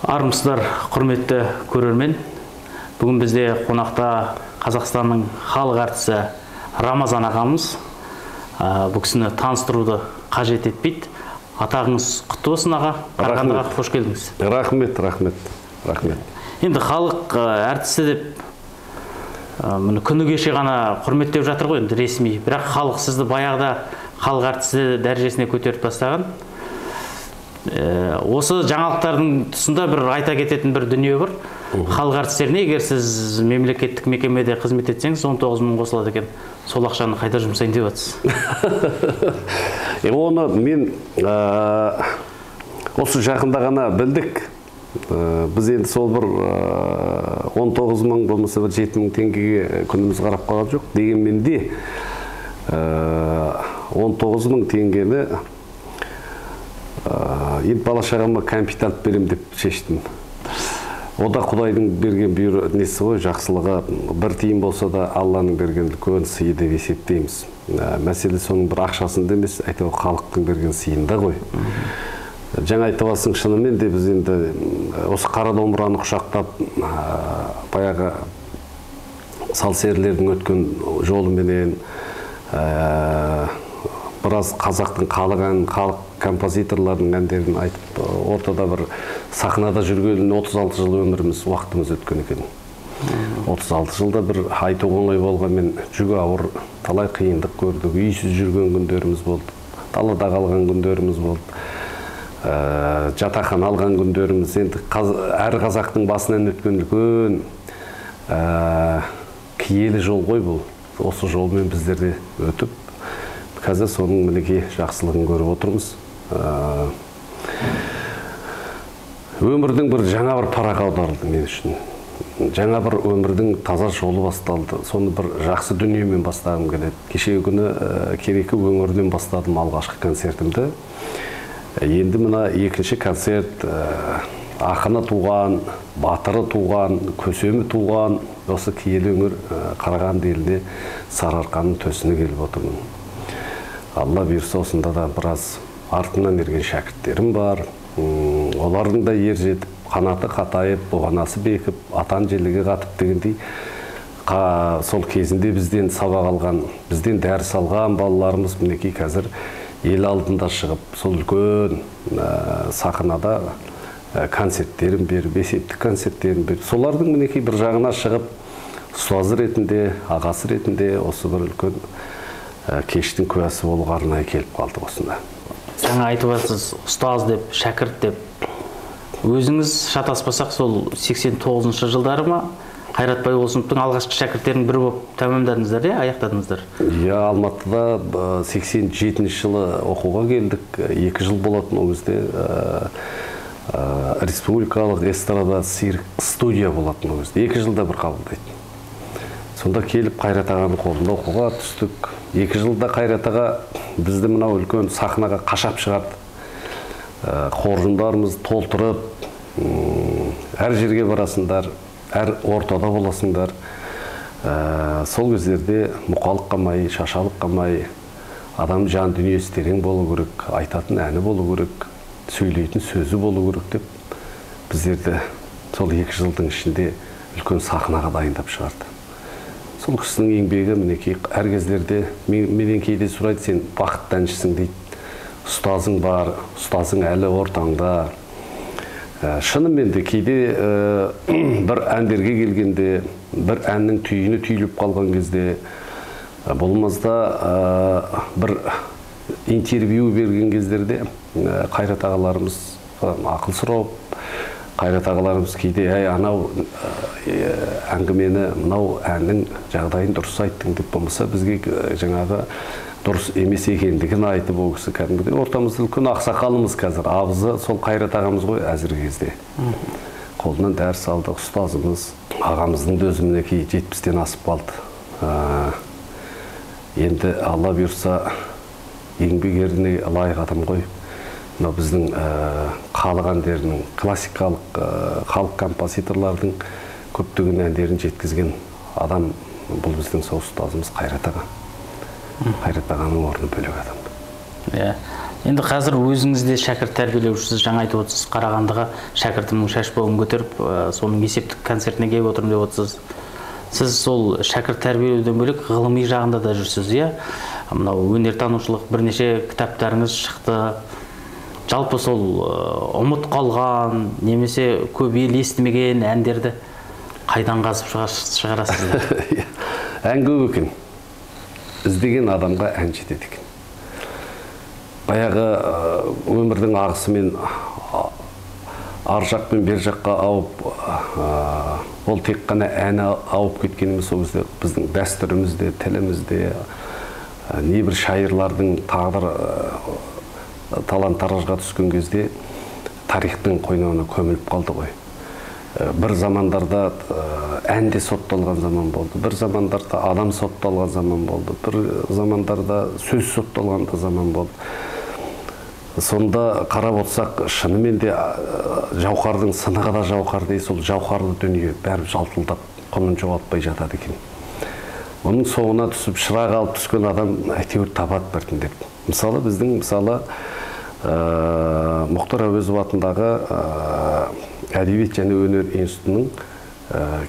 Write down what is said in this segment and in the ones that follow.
Армысыздар, құрметті көрермен. Бүгін бізде қонақта Қазақстанның халық әртісі Рамазан ағамыз. Бұл кісіні таныстыруды қажет етпейді. Атағыңыз құтты болсын, аға. Қарағандыға қош келдіңіз. Рахмет, рахмет, рахмет. Енді халық әртісі деп міне күні кеше ғана құрметтеп жатыр ғой енді ресми. Бірақ халық сізді баяғыда халық әртісі дәрежесіне көтеріп тастаған. Осы жаңалықтардың тұсында бір айта кететін бір дүние бар. Халық әртістеріне егер сіз мемлекеттік мекемеде қызмет етсеңіз 19 мың қосылады екен. Сол ақшаны қайда жұмсайын деп жатсыз? Оны мен осы жақында ғана білдік. Біз енді сол бір 19 мың болмаса бір 7 мың теңгеге күніміз қарап қалған жоқ. Дегенмен де 19 мың теңгені енді бала шағама кәмпит алып берем деп шештім. О да Құдайдың берген бұйрығы несі ғой, жақсылығы, бір тиын болса да Алланың берген үлкен сыйы деп есептейміз. Мәселе соның бір ақшасында емес, әйтеуір халықтың берген сыйында ғой. Жаңа айтып алсаң, шынымен де біз енді осы қара домбыраны құшақтап, баяғы сал-серілердің өткен жолыменен біраз қазақтың халық әнін, халық композиторларының әндерін айтып, ортада бір сахнада жүргелі 36 жыл өміріміз, уақытымыз өткен екен. 36 жылда бір айту оңай болғанмен жүгі ауыр, талай қиындық көрдік, үйсіз жүрген күндеріміз болды, далада қалған күндеріміз болды, жатақхана алған күндеріміз. Енді әр қазақтың басынан өткен үлкен киелі жол ғой бұл. Осы жолмен біздер де өтіп, қазір соның мінекей жақсылығын көріп отырмыз. Өмірдің бір жаңа бір парағы аударылды мен үшін. Жаңа бір өмірдің таза жолы басталды. Соны бір жақсы дүниемен бастағым келеді. Кешегі күні Кереку өңірінен бастадым алғашқы концертімді. Енді мына екінші концерт, ақыны туған, батыры туған, көсемі туған осы киелі өңір Қарағанды еліне, Сарыарқаның төсіне келіп отырмын. Алла бұйырса, осында да біраз артынан ерген шәкірттерім бар. Олардың да ер жетіп, қанаты қатайып, бұғанасы бекіп, атан желіге қатып дегендей, сол кезінде бізден сабақ алған, бізден дәріс алған балаларымыз мінекей қазір ел алдында шығып, сол үлкен сахнада концерттерін беріп, есептік концерттерін беріп, солардың мінекей бір жағына шығып, ұстазы ретінде, ағасы ретінде осы бір үлкен кештің куәсі болуға арнайы келіп қалдық осында. Жаңа айтып жатсыз, ұстаз деп, шәкірт деп. Өзіңіз шатаспасақ, сол 89 жылдары ма Қайрат Байболсыновтың алғашқы шәкірттерінің бірі болып тәмамдадыңыздар, иә, аяқтадыңыздар? Иә, Алматыда 87 жылы оқуға келдік. 2 жыл болатын ол кезде республикалық эстрада цирк студия болатын ол кезде. 2 жылда бір қабылдайтын. Сонда келіп Қайрат ағаның қолында оқуға түстік. 2 жылда Қайрат аға бізді мынау үлкен сахнаға қашап шығарды. Қоржындарымызды толтырып, әр жерге барасыңдар, әр ортада боласыңдар. Сол кездерде мұқалық қамай, шашалық қамай, адам жан дүниесі терең болу керек, айтатын әні болу керек, сөйлейтін сөзі болу керек деп біздерді сол 2 жылдың ішінде үлкен сахнаға дайындап шығарды. Сол кісінің еңбегі мінекей әр кездерде менен кейде сұрайды, сен бақытты әншісің дейді. Ұстазың бар, ұстазың әлі ортаңда. Шынымен де кейде бір әндерге келгенде, бір әннің түйіні түйіліп қалған кезде, болмазда бір интервью берген кездерде Қайрат ағаларымыз ақыл сұрап, Қайрат ағаларымыз кейде әй анау әңгімені, мынау әннің жағдайын дұрыс айттың деп, болмаса бізге жаңағы дұрыс емес екендігін айтып, ол кісі кәдімгідей ортамызда үлкен ақсақалымыз қазір, абызы сол Қайрат ағамыз ғой әзіргі кезде. Қолынан дәріс алдық, ұстазымыз, ағамыздың да өзі мінекей 70-тен асып қалды. Енді Алла бұйырса, еңбек еріне лайық адам ғой. Мынау біздің халық әндерінің, классикалық халық композиторлардың көптеген әндерін жеткізген адам, бұл біздің сол ұстазымыз Қайрат аға. Қайрат ағаның орны бөлек адам. Иә. Енді қазір өзіңіз де шәкірт тәрбиелеушісіз, жаңа айтып отырсыз, Қарағандыға шәкіртімнің шашбауын көтеріп, соның есептік концертіне келіп отырмын деп отырсыз. Сіз сол шәкірт тәрбиелеуден бөлек ғылыми жағында да жүрсіз, иә? Мынау өнертанушылық бірнеше кітаптарыңыз шықты. Жалпы сол ұмыт қалған немесе көп ел естімеген әндерді қайдан қазып шығарасыздар? Ән көп екен. Іздеген адамға ән жетеді екен. Баяғы өмірдің ағысымен ар жақ пен бер жаққа ауып, ол тек қана әні ауып кеткен емес, ол кезде біздің дәстүрімізде, тілімізде, небір шайырлардың тағдыр талан-таражға түскен кезде тарихтың қойнауына көміліп қалды ғой. Бір замандарда ән де сотталған заман болды, бір замандарда адам сотталған заман болды, бір замандарда сөз сотталған да заман болды. Сонда қарап отырсақ, шынымен де жауһардың сынығы да жауһар дейді, сол жауһарлы дүние бәрі жалтылдап, құнын жоғалтпай жатады екен. Оның соңына түсіп, шырақ алып түскен адам әйтеуір табады біртіндеп. Мысалы, біздің мысалы Мұхтар Әуезов атындағы әдебиет және өнер институтының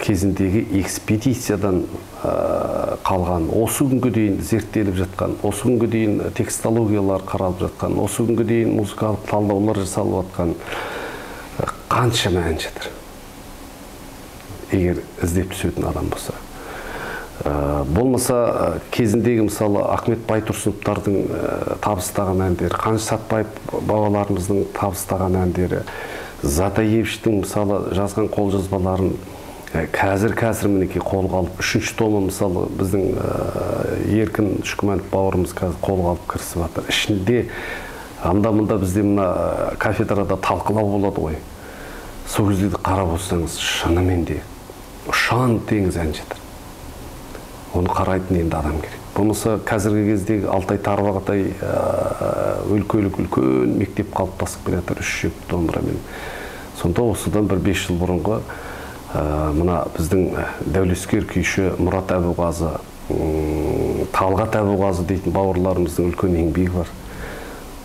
кезіндегі экспедициядан қалған, осы күнге дейін зерттеліп жатқан, осы күнге дейін текстологиялар қаралып жатқан, осы күнге дейін музыкалық талдаулар жасалып жатқан қаншама ән жатыр. Егер іздеп түсетін адам болса. Болмаса кезіндегі мысалы Ахмет Байтұрсыновтардың табыстаған әндері, Қаныш Сәтбаев бабаларымыздың табыстаған әндері, Затаевичтің мысалы жазған қолжазбаларын қазір мінекей қолға алып, 3-ші томы мысалы біздің Еркін Шүкіманов бауырымыз қазір қолға алып кірісіп жатыр. Ішінде анда-мында бізде мына кафедрада талқылау болады ғой. Сол кезде қарап отырсаңыз, шынымен де ұшан теңіз ән жатыр. Оны қарайтын енді адам керек. Болмаса қазіргі кездегі Алтай Тарбағатай өлкелік үлкен мектеп қалыптасып келе жатыр 3 жеп домбырамен. Сонда осыдан бір 5 жыл бұрынғы мына біздің дәулескер күйші Мұрат Әбуғазы, Талғат Әбуғазы дейтін бауырларымыздың үлкен еңбегі бар.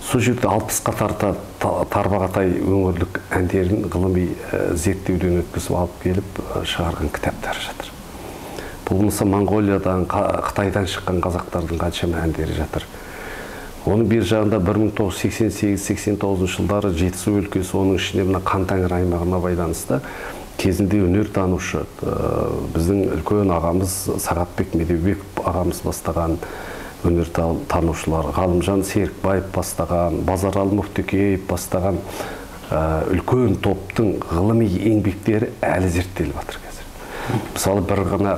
Сол жерде 60-қа тарта Тарбағатай өңірлік әндерін ғылыми зерттеуден өткізіп алып келіп шығарған кітаптар жатыр. Болмаса Моңғолиядан, Қытайдан шыққан қазақтардың қаншама әндері жатыр. Оның бер жағында 1988-89 жылдары Жетісу өлкесі, оның ішінде мына Қантәңір аймағына байланысты кезінде өнертанушы біздің үлкен ағамыз Сағатбек Медеубеков ағамыз бастаған өнертанушылар, Ғалымжан Серікбаев бастаған, Базаралы Мұфтекеев бастаған үлкен топтың ғылыми еңбектері әлі зерттеліп жатыр қазір. Мысалы, бір ғана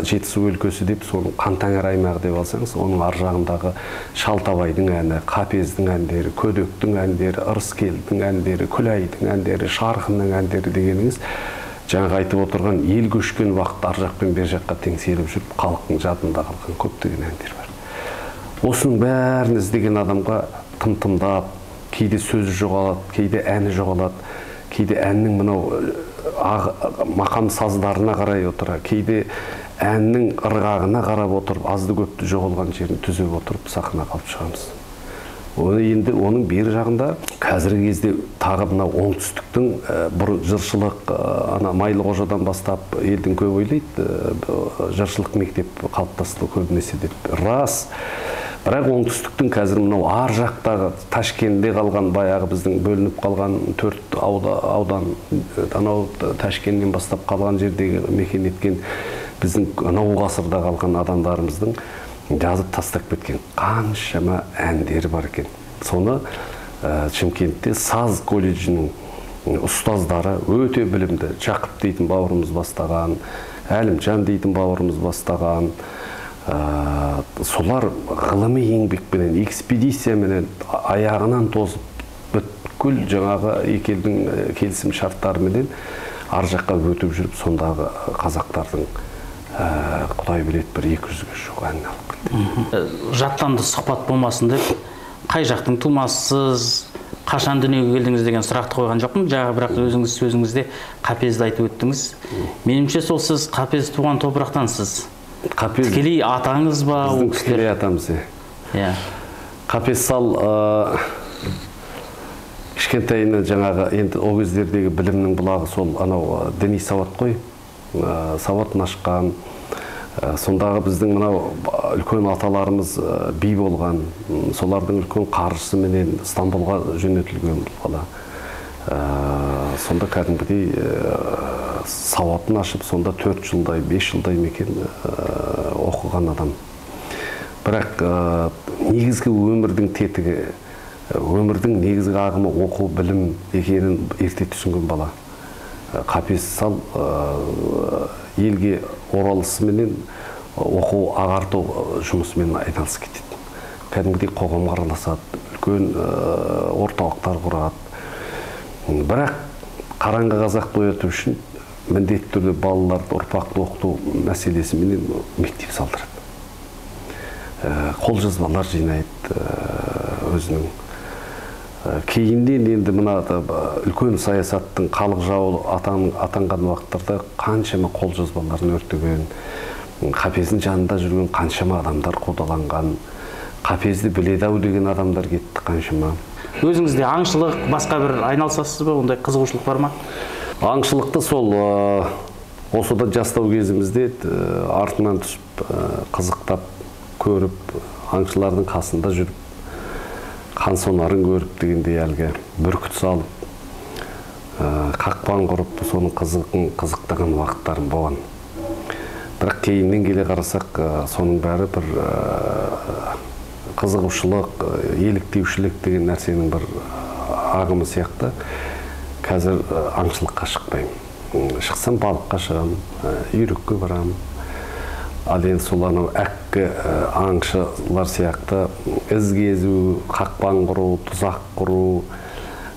Жетісу өлкесі деп, соның Қантәңір аймағы деп алсаңыз, оның ар жағындағы Шалтабайдың әні, Қапездің әндері, Көдектің әндері, Ырыскелдің әндері, Күләйдің әндері, Шарқынның әндері дегеніңіз, жаңағы айтып отырған ел көшкен уақыт ар жақ пен бер жаққа теңселіп жүріп, халықтың жадында қалған көптеген әндер бар. Осының бәрін іздеген адамға тым-тымдап, кейде сөзі жоғалады, кейде әні жоғалады, кейде әннің мынау мақам саздарына қарай отыра, кейде әннің ырғағына қарап отырып, азды көпті жоғалған жерін түзеп отырып сахнаға алып шығамыз. Оны енді оның бер жағында қазіргі кезде тағы мына оңтүстіктің бұрын жыршылық, ана Майлықожадан бастап елдің көп ойлайды, жыршылық мектеп қалыптасты көбінесе деп. Рас. Бірақ оңтүстіктің қазір мынау ар жақтағы Ташкентте қалған баяғы біздің бөлініп қалған 4 аудан, анау Ташкенттен бастап қалған жердегі мекен еткен біздің анау ғасырда қалған адамдарымыздың жазып тастап кеткен қаншама әндері бар екен. Соны Шымкентте саз колледжінің ұстаздары өте білімді, Жақып дейтін бауырымыз бастаған, Әлімжан дейтін бауырымыз бастаған, солар ғылыми еңбекпенен, экспедицияменен аяғынан тозып бүткіл жаңағы екі елдің келісім шарттарыменен ар жаққа өтіп жүріп, сондағы қазақтардың Құдай біледі бір 200-ге жуық әнін алып кетті. Жаттанды сұхбат болмасын деп, қай жақтың тумасысыз, қашан дүниеге келдіңіз деген сұрақты қойған жоқпын. Жаңа бірақ өзіңіз сөзіңізде Қапезді айтып өттіңіз. Меніңше сол сіз Қапез туған топырақтансыз. Қапез тікелей атаңыз ба? Біздің тікелей атамыз, иә. Иә. Қапез сал Кішкентайынан жаңағы енді ол кездердегі білімнің бұлағы сол анау діни сауат қой, сауатын ашқан. Сондағы біздің мынау үлкен аталарымыз би болған, солардың үлкен қаржысыменен Стамбулға жөнелтілген бұл бала. Сонда кәдімгідей сауатын ашып, сонда 4 жылдай, 5 жылдай мекен оқыған адам. Бірақ негізгі өмірдің тетігі, өмірдің негізгі ағымы оқу, білім екенін ерте түсінген бала. Қапез сал елге оралысыменен оқу, ағарту жұмысымен айналысып кетеді. Кәдімгідей қоғамға араласады, үлкен орталықтар құрады. Бірақ қараңғы қазақты ояту үшін міндетті түрде балаларды, ұрпақты оқыту мәселесіменен мектеп салдырады. Қолжазбалар жинайды өзінің. Кейіннен енді мына үлкен саясаттың халық жауы атанған уақыттарда қаншама қолжазбаларын өртеген, Қапездің жанында жүрген қаншама адамдар қудаланған, Қапезді біледі ау деген адамдар кетті қаншама. Өзіңізде аңшылық, басқа бір айналысасыз ба, ондай қызығушылық бар ма? Аңшылықты сол осыдан жастау кезімізде артынан түсіп, қызықтап, көріп, аңшылардың қасында жүріп, қан сонарын көріп дегендей әлгі бүркіт салып, қақпан құрып, соның қызықтаған уақыттарым болған. Бірақ кейіннен келе қарасақ, соның бәрі бір қызығушылық, еліктеушілік деген нәрсенің бір ағымы сияқты. Қазір аңшылыққа шықпаймын. Шықсам балыққа шығамын, үйрекке барамын. Ал енді сол анау әккі аңшылар сияқты із кезу, қақпан құру, тұзақ құру,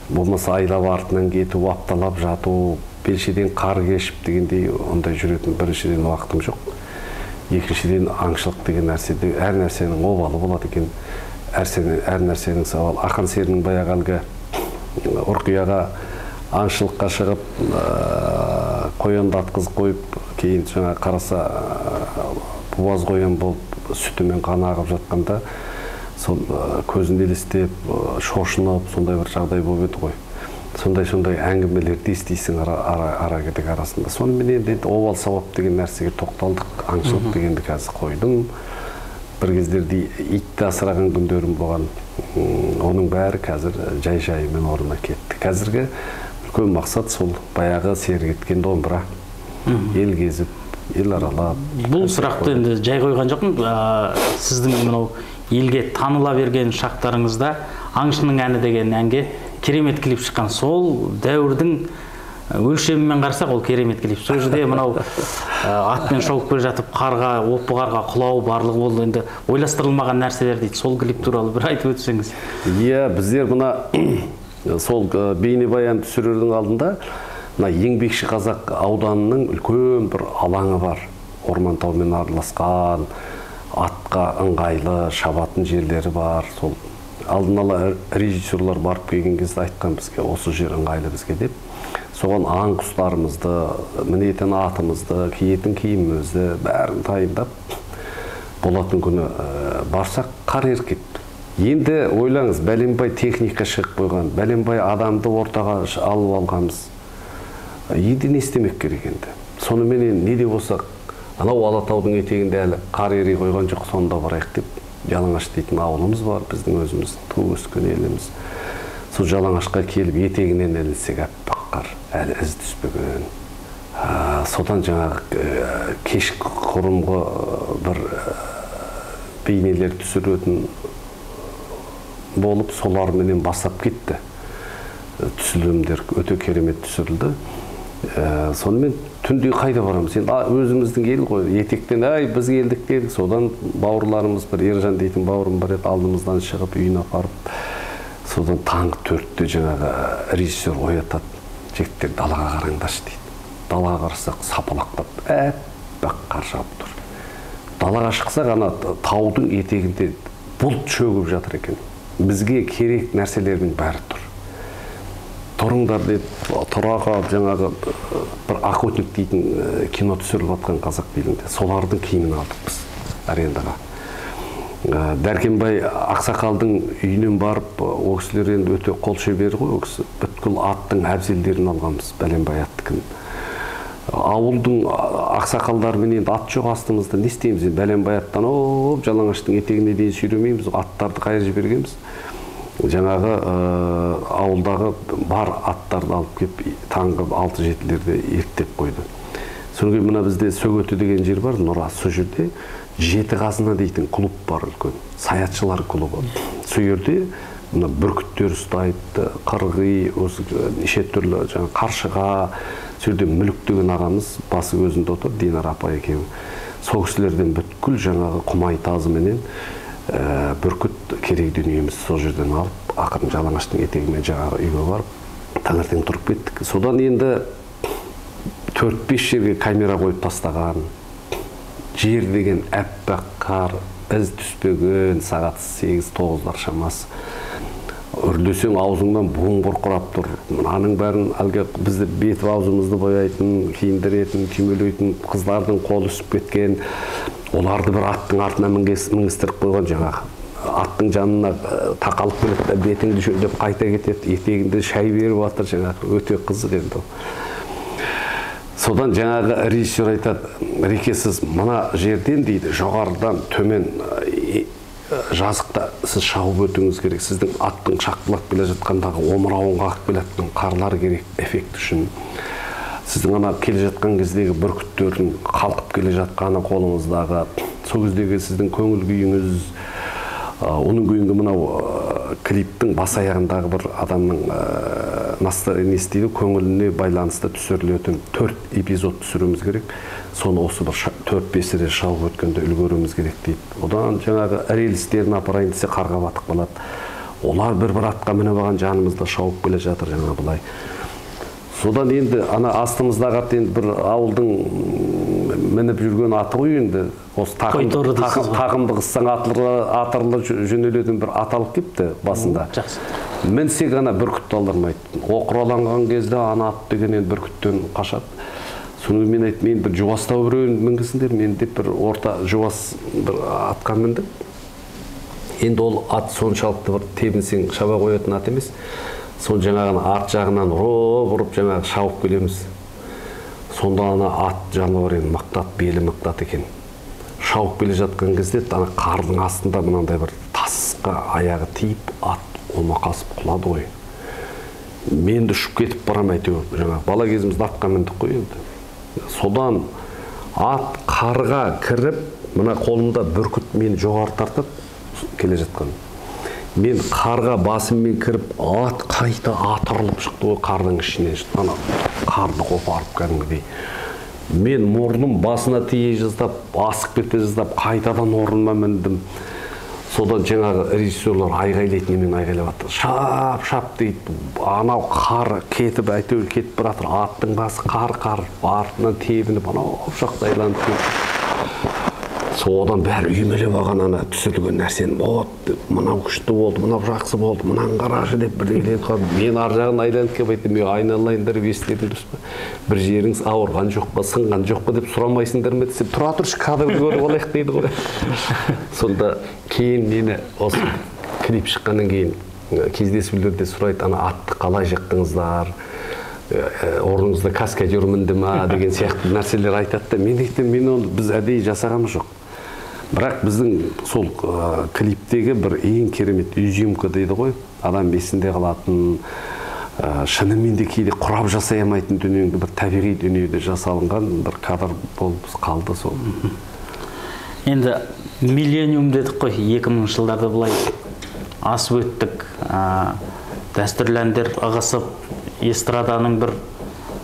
болмаса айлап артынан кету, апталап жату, белшеден қар кешіп дегендей ондай жүретін біріншіден уақытым жоқ. Екіншіден аңшылық деген нәрседе әр нәрсенің обалы болады екен, әр нәрсенің сауалы. Ақан серінің баяғы әлгі Ұрқияға аңшылыққа шығып, қоянды атқызып қойып, кейін жаңа қараса буаз қоян болып сүтімен қаны ағып жатқанда сол көзін елестеп, шошынып, сондай бір жағдай болып еді ғой. Сондай-сондай әңгімелерді естисің ара кетек арасында. Сонымен енді обал сауап деген нәрсеге тоқталдық, аңшылық дегенді қазір қойдым. Бір кездерде итті асыраған күндерім болған. Оның бәрі қазір жай-жайымен орнына кетті. Қазіргі үлкен мақсат сол баяғы серік еткен домбыра. Ел кезіп, ел аралап. Бұл сұрақты енді жай қойған жоқпын. Сіздің мынау елге таныла берген шақтарыңызда Аңшының әні деген әнге керемет клип шыққан. Сол дәуірдің өлшемімен қарасақ, ол керемет клип. Сол жерде мынау атпен шауып келе жатып қарға, оппы қарға құлау барлығы ол енді ойластырылмаған нәрселер дейді. Сол клип туралы бір айтып өтсеңіз. Иә, біздер мына сол бейнебаян түсірердің алдында мына Еңбекші Қазақ ауданының үлкен бір алаңы бар. Орман таумен араласқан, атқа ыңғайлы шабатын жерлері бар. Сол алдын ала режиссерлар барып келген кезде айтқан бізге, осы жер ыңғайлы бізге деп. Соған аң құстарымызды, мінетін атымызды, киетін киімімізді бәрін дайындап, болатын күні барсақ қар еріп кетті. Енді ойлаңыз, бәленбай техника шығып қойған, бәленбай адамды ортаға алып алғанбыз. Енді не істемек керек енді? Сонымен не де болса, анау Алатаудың етегінде әлі қар ери қойған жоқ, сонда барайық деп. Жалаңаш дейтін ауылымыз бар, біздің өзіміз туып өскен еліміз. Сол Жалаңашқа келіп етегінен ілінсек аппақ қар, әлі із түспеген. Содан жаңағы кешқұрымғы бір бейнелер түсіретін болып, соларменен бастап кетті. Түсірілімдер өте керемет түсірілді. Сонымен түнде қайда барамыз? Енді өзіміздің ел ғой, етектен ай біз келдік дедік. Содан бауырларымыз, бір Ержан дейтін бауырым бар еді, алдымыздан шығып үйіне апарып, содан таңғы 4-те жаңағы режиссер оятады. Жігіттер далаға қараңдаршы дейді. Далаға қарасақ сапалақтап әппақ қар жауып тұр. Далаға шықсақ ана таудың етегінде бұлт шөгіп жатыр екен. Бізге керек нәрселердің бәрі тұр. Тұрыңдар деп тұра қалып, жаңағы бір охотник дейтін кино түсіріліп жатқан қазақ фильмінде, солардың киімін алдық біз арендаға. Дәркембай ақсақалдың үйінен барып, ол кісілер енді өте қол шебері ғой, ол кісі бүткіл аттың әбзелдерін алғанбыз, бәленбай аттікін. Ауылдың ақсақалдарымен енді ат жоқ астымызда, не істейміз енді, бәленбай аттан оп жалаңаштың етегіне дейін сүйремейміз, аттарды қайыр жібергенбіз. Жаңағы ауылдағы бар аттарды алып кеп таңғы 6-7-лерде ерттеп қойды. Содан кейін мына бізде Сөгеті деген жер бар, Нұра, сол жерде Жеті қазына дейтін клуб бар үлкен, саятшылар клубы. Сол жерде мына бүркіттер ұстайды, қырғи, осы неше түрлі жаңа қаршыға, сол жерде Мүлік деген ағамыз басы көзінде отыр, Динара апай екеуі. Сол кісілерден бүткіл жаңағы құмай тазыменен бүркіт керек дүниемізді сол жерден алып, ақырын жалаңаштың етегімен жаңағы үйге барып, таңертең тұрып кеттік. Содан енді 4-5 жерге камера қойып тастаған. Жер деген әппақ қар, із түспеген, сағат 8-9-лар шамасы. Үрлесең аузыңнан буын бұрқырап тұр. Мынаның бәрін әлгі бізді бет аузымызды бояйтын, киіндіретін, түймелейтін қыздардың қолы үсіп кеткен. Оларды бір аттың артына мінгістіріп қойған жаңағы. Аттың жанына тақалып келеді, бетіңді жөндеп қайта кетеді, етегіңді шай беріп жатыр жаңағы. Өте қызық енді. Содан жаңағы режиссер айтады, Реке, сіз мына жерден дейді, жоғарыдан төмен жазықта сіз шауып өтуіңіз керек. Сіздің аттың шақпылап келе жатқандағы омырауын қағып келе жатқан қарлар керек эффект үшін. Сіздің ана келе жатқан кездегі бүркіттердің қалқып келе жатқаны қолыңыздағы, сол кездегі сіздің көңіл күйіңіз, оның күйінгі мынау клиптің бас аяғындағы бір адамның настроениесі дейді, көңіліне байланысты түсірілетін 4 эпизод түсіруіміз керек. Соны осы бір 4-5 рет шауып өткенде үлгеруіміз керек дейді. Одан жаңағы рельстерін апарайын десе қарға батып қалады. Олар бір-бір атқа мініп алған жанымызда шауып келе жатыр жаңа былай. Содан енді ана астымыздағы ат енді бір ауылдың мініп жүрген аты ғой енді. Осы тақымды қыссаң атырлы жөнелетін бір ат алып кепті басында. Жақсы. Мінсек ана бүркітті алдырмайды. Оқыраланған кезде ана ат деген енді бүркіттен қашады. Соны мен айттым, мен бір жуастау біреуін мінгізіңдер, мен деп бір орта жуас бір атқа міндім. Енді ол ат соншалықты бір тебінсең шаба қоятын ат емес. Сол жаңағыны арт жағынан ұрып жаңағы шауып келеміз. Сонда ана ат жануар енді мықтат, белі мықтат екен. Шауып келе жатқан кезде ана қардың астында мынандай бір тасқа аяғы тиіп, ат омақасып құлады ғой. Мен де ұшып кетіп барам әйтеуір. Жаңағы бала кезімізде атқа міндік қой енді. Содан ат қарға кіріп, мына қолымда бүркіт мені жоғары тартып келе жатқан. Мен қарға басыммен кіріп, ат қайта атырылып шықты ғой қардың ішінен. Ана қарды қопарып кәдімгідей. Мен мұрным басына тие жаздап, асып кете жаздап, қайтадан орныма міндім. Содан жаңағы режиссерлар айғайлайтын немен айғайлап жатыр. Шап, шап дейді. Анау қар кетіп, әйтеуір кетіп бара жатыр. Аттың басы қар-қар, артынан тебініп, анау жақта айланып кетті. Содан бәрі үймелеп алған ана түсірілген нәрсені, вот, мынау күшті болды, мынау жақсы болды, мынаны қарашы деп бірдеңелер қалды. Мен ар жағын айланып келіп айттым, мен айналайындар, естерің дұрыс па? Бір жеріңіз ауырған жоқ па, сынған жоқ па деп сұрамайсыңдар ма десем, тұра тұршы, кадрды көріп алайық дейді ғой. Сонда кейін мені осы клип шыққаннан кейін кездесулерде сұрайды, ана атты қалай жықтыңыздар? Орныңызда каскадер мінді ма деген сияқты нәрселер айтады да. Мен айттым, мен оны біз әдейі жасағанымыз жоқ. Бірақ біздің сол клиптегі бір ең керемет изюмка дейді ғой, адам есінде қалатын, шынымен де кейде құрап жасай алмайтын дүниеңді бір табиғи дүниеде жасалынған бір кадр болып қалды сол. Енді миллениум дедік қой, 2000 жылдарда былай асып өттік. Дәстүрлі әндер ығысып, эстраданың бір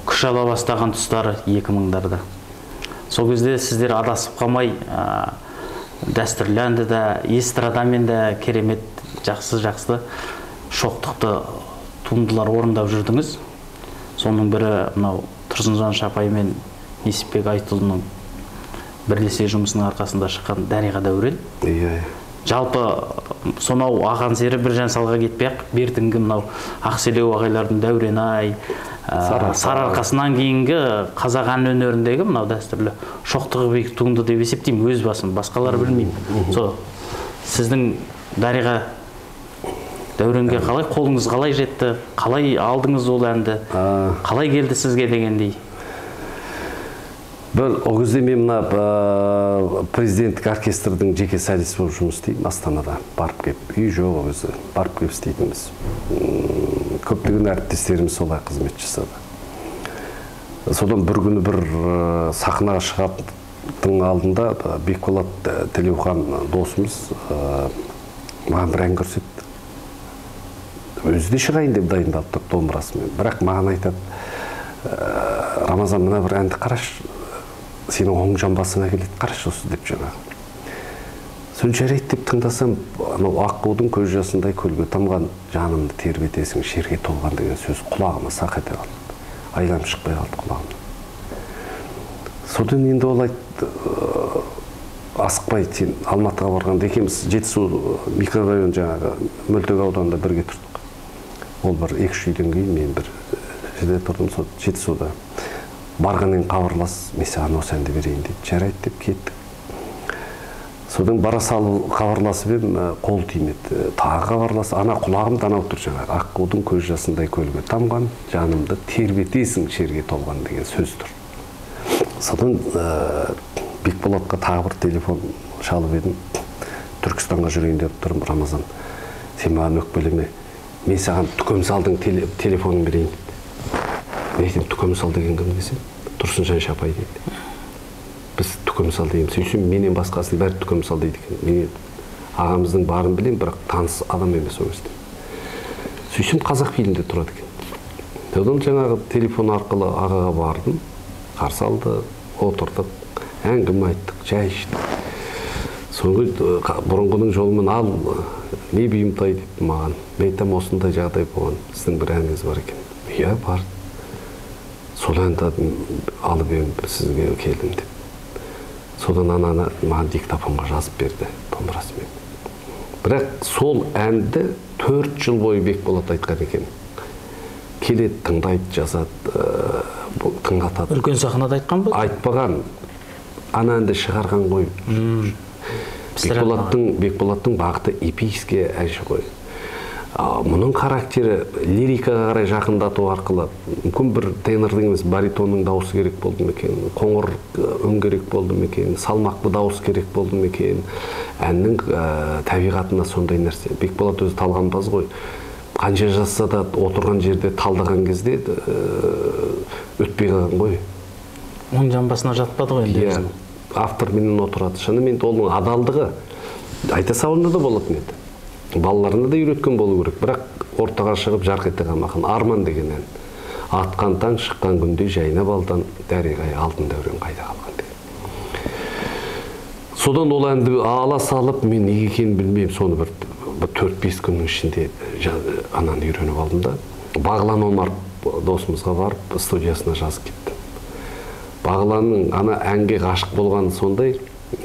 күш ала бастаған тұстары 2000-дарда. Сол кезде сіздер адасып қалмай, дәстүрлі әнді де, эстрадамен де керемет жақсы-жақсы шоқтықты туындылар орындап жүрдіңіз. Соның бірі мынау Тұрсынжан Шапай мен Несіпбек Айтұлының бірлесе жұмысының арқасында шыққан Дариға Дәурен. Иә. Жалпы сонау Ақан сері Біржан салға кетпей-ақ, бертінгі мынау Ақселеу ағайлардың Дәурен ай, Сарыарқасынан кейінгі қазақ ән өнеріндегі мынау дәстүрлі шоқтығы биік туынды деп есептеймін өз басым, басқалар білмеймін. Сол Сіздің Дариға Дәуренге қалай қолыңыз қалай жетті, қалай алдыңыз ол әнді, қалай келді сізге дегендей? Бір ол кезде мен мына президенттік оркестрдің жеке солисі болып жұмыс істеймін Астанада. Барып кеп, үй жоқ ол кезде, барып кеп істейтінбіз. Көптеген әріптестеріміз солай қызмет жасады. Содан бір күні бір сахнаға шығатын алдында Бекболат Тілеухан досымыз маған бір ән көрсетті. Өзі де шығайын деп дайындалып тұр домбырасымен. Бірақ маған айтады, Рамазан, мына бір әнді қарашы, сенің оң жамбасыңа келеді, қарашы осы деп жаңағы. Соны жарайды деп тыңдасам, анау аққудың көз жасындай көлге тамған, жанымды тербетесің, шерге толған деген сөз құлағыма сақ ете қалды. Айланып шықпай қалды құлағымнан. Содан енді ол айтты, асықпай сен Алматыға барғанда екеуміз Жетісу микрорайон жаңағы Мөлтек ауданында бірге тұрдық. Ол бір 2-3 үйден кейін мен бір жерде тұрдым, сол Жетісуда. Барғаннан хабарлас, мен саған осы әнді берейін дейді. Жарайды деп кеттік. Содан бара салып хабарласып едім, қол тимеді. Тағы хабарлас, ана құлағымды анау тұр жаңағы. Аққудың көз жасындай көлге тамған, жанымды тербетесің шерге толған деген сөз тұр. Содан Бекболатқа тағы бір телефон шалып едім. Түркістанға жүрейін деп тұрмын, Рамазан, сен маған өкпелеме, мен саған Түкемсалдың телефонын берейін деді. Мен айтамын, Түкемсал деген кім десем, Тұрсынжан Шапай дейді. Біз Түкемсал дейміз. Сөйтсем, менен басқасының бәрі Түкемсал дейді екен. Мен ағамыздың барын білемін, бірақ таныс адам емес ол кезде. Сөйтсем, Қазақ фильмде тұрады екен. Содан жаңағы телефон арқылы ағаға бардым, қарсы алды, отырдық, әңгіме айттық, шай іштік. Соңғы бұрынғының жолымен ал, не бұйымтай деп маған. Мен айтамын, осындай жағдай болған, сіздің бір әніңіз бар екен. Иә, бар. Сол әнді алып едім, сізге келдім деп. Содан ананы маған диктофонға жазып берді, домбырасымен. Бірақ сол әнді 4 жыл бойы Бекболат айтқан екен. Келеді, тыңдайды, жазады, тыңдатады. Үлкен сахнада айтқан ба? Айтпаған. Ана әнді шығарған ғой. Бекболаттың бағыты эпический әнші ғой. Мұның характері лирикаға қарай жақындату арқылы мүмкін бір тенордың емес, баритонның дауысы керек болды ма екен, қоңыр үн керек болды ма екен, салмақты дауыс керек болды ма екен, әннің табиғатына сондай нәрсе. Бекболат өзі талғампаз ғой. Қанша жазса да отырған жерде талдаған кезде өтпей қалған ғой. Оң жамбасына жатпады ғой енді. Иә, авторменен отырады. Шынымен оның адалдығы айта салуына да болатын еді. Балаларына да үйреткен болу керек. Бірақ ортаға шығып жарқ ете қалмаған Арман деген ән. Атқан таң, шыққан күнде жайнап алдан, Дариғай алтын дәурен қайда қалған деген. Содан ол әнді ала салып, мен неге екенін білмеймін, соны бір 4-5 күннің ішінде ананы үйреніп алдым да. Бағлан Омар досымызға барып, студиясына жазып кеттім. Бағланның ана әнге ғашық болғаны сондай,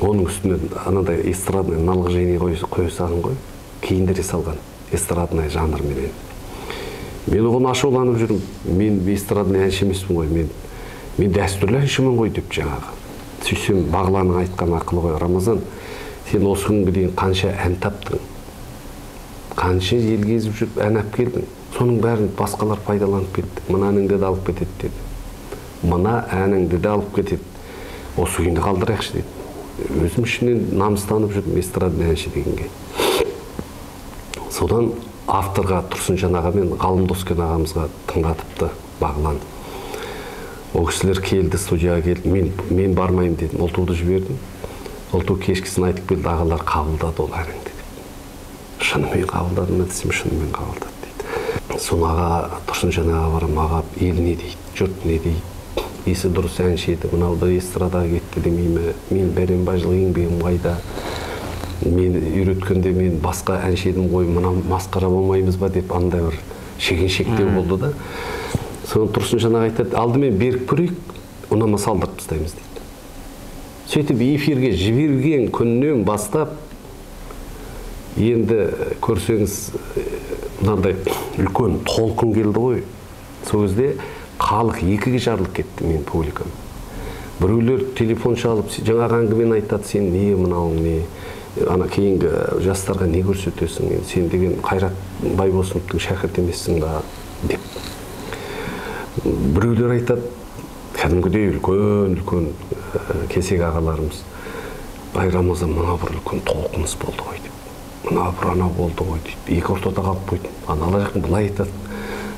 оның үстіне анадай эстрадный наложение қоя салған ғой, киіндіре салған эстрадный жанрменен. Мен оған ашуланып жүрмін, мен эстрадный әнші емеспін ғой, мен дәстүрлі әншімін ғой деп жаңағы. Сөйтсем, Бағланның айтқан ақылы ғой, Рамазан, сен осы күнге дейін қанша ән таптың, қанша ел кезіп жүріп ән алып келдің, соның бәрін басқалар пайдаланып кетті, мына әніңді де алып кетеді деді. Мына әніңді де алып кетеді, осы күйінде қалдырайықшы деді. Өзім ішімнен намыстанып жүрдім эстрадный әнші дегенге. Содан авторға Тұрсынжан аға мен Ғалым Доскен ағамызға тыңдатыпты Бағлан. Ол кісілер келді, студияға келді. Мен бармаймын дедім, Ұлтуды жібердім. Ұлту кешкісін айтып келді, ағалар қабылдады ол әніңді деп. Шынымен қабылдады ма десем, шынымен қабылдады дейді. Соны аға, Тұрсынжан аға барам, аға, ел не дейді, жұрт не дейді, есі дұрыс әнші еді, мынау да эстрадаға кетті демей ме, мен бәленбай жыл еңбегім қайда, мен үйреткенде мен басқа әнші едім ғой, мына масқара болмаймыз ба деп андай бір шегіншектеу болды да. Соны Тұрсынжан аға айтады, алдымен беріп көрейік, ұнама салдырып тастаймыз дейді. Сөйтіп эфирге жіберген күннен бастап, енді көрсеңіз, мынандай үлкен толқын келді ғой. Сол кезде халық екіге жарылып кетті мен публикам. Біреулер телефон шалып, жаңағы әңгімені айтады, сен не мынауың не, Ана кейінгі жастарға не көрсетесің, енді сен деген Қайрат Байбосыновтың шәкірті емессің ба деп. Біреулер айтады, кәдімгідей үлкен-үлкен кесек ағаларымыз, ай Рамазан, мына бір үлкен толқыныс болды ғой деп, мына бір анау болды ғой деп, екі ортада қалып қойды. Аналар жақтан былай айтады.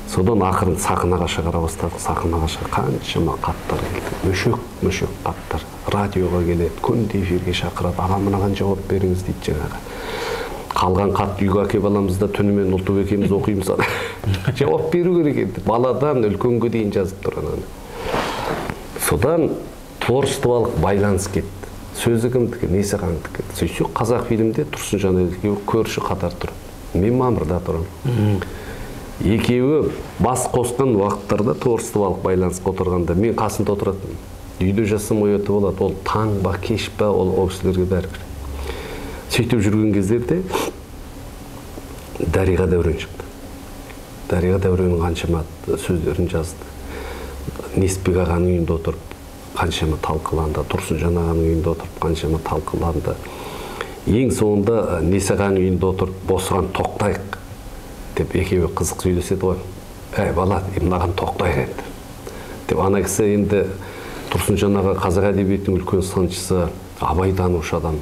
Содан ақырын сахнаға шығара бастадық. Сахнаға шыға қаншама хаттар келді. Мүшек-мүшек хаттар. Радиоға келеді, күнде эфирге шақырады. Аға, мынаған жауап беріңіз дейді жаңағы. Қалған хатты үйге әкеп аламыз да түнімен Ұлтубек екеуміз оқимыз. Жауап беру керек енді. Баладан үлкенге дейін жазып тұр ананы. Содан творчестволық байланыс кетті. Сөзі кімдікі, несі қандікі. Сөйтсек, Қазақ фильмде Тұрсынжан екеуі көрші қатар тұр. Мен Мамырда тұрамын. Екеуі бас қосқан уақыттарда творчестволық байланысқа отырғанда мен қасында отыратынмын. Үйде жасым оятып болады, ол таң ба, кеш па, ол кісілерге бәрібір. Сөйтіп жүрген кездерде Дариға Дәурен шықты. Дариға Дәуреннің қаншама сөздерін жазды. Несіпбек ағаның үйінде отырып қаншама талқыланды, Тұрсынжан ағаның үйінде отырып қаншама талқыланды. Ең соңында Несі ағаның үйінде отырып босыған тоқтайық деп екеуі қызық сөйлеседі ғой. Әй бала, мынаған тоқтайық енді деп. Ана кісі енді Тұрсынжан аға қазақ әдебиетінің үлкен сыншысы, абайтанушы адам,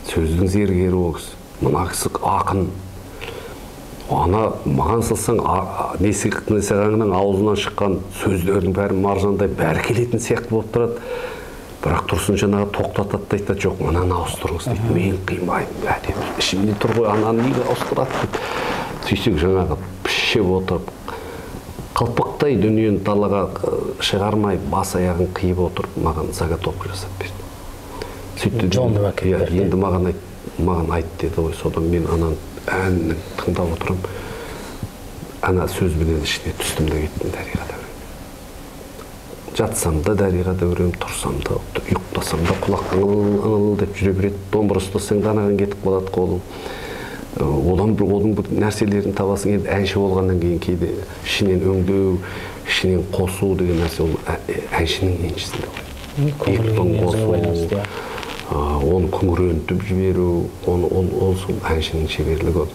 сөздің зергері ол кісі. Мына кісі ақын. Ана маған салсаң, Несі ағаңның аузынан шыққан сөздердің бәрі маржандай бәрі келетін сияқты болып тұрады. Бірақ Тұрсынжан аға тоқтатады да айтады, жоқ, мынаны ауыстырыңыз дейді. Мен қимаймын, әдемі ішімде тұр ғой, ананы неге ауыстырады деп. Сөйтсек жаңағы пішіп отырып, қылпықтай дүниені далаға шығармай, бас аяғын қиып отырып, маған заготовка жасап берді. Сөйтті, енді маған айт, маған айт деді ғой. Содан мен ананы әнін тыңдап отырам, ана сөзбенен ішіне түстім де кеттім Дариға Дәурен. Жатсам да Дариға Дәурен, тұрсам да, ұйықтасам да құлақ ыңыл деп жүре береді. Домбыра ұстасаң да анаған кетіп қалады қолың. Одан бір оның бір нәрселерін табасың. Енді әнші болғаннан кейін кейде ішінен өңдеу, ішінен қосу деген нәрсе ол әншінің еншісінде ғой. Екпін қосу, оны күңірентіп жіберу, ол сол әншінің шеберлігі ол.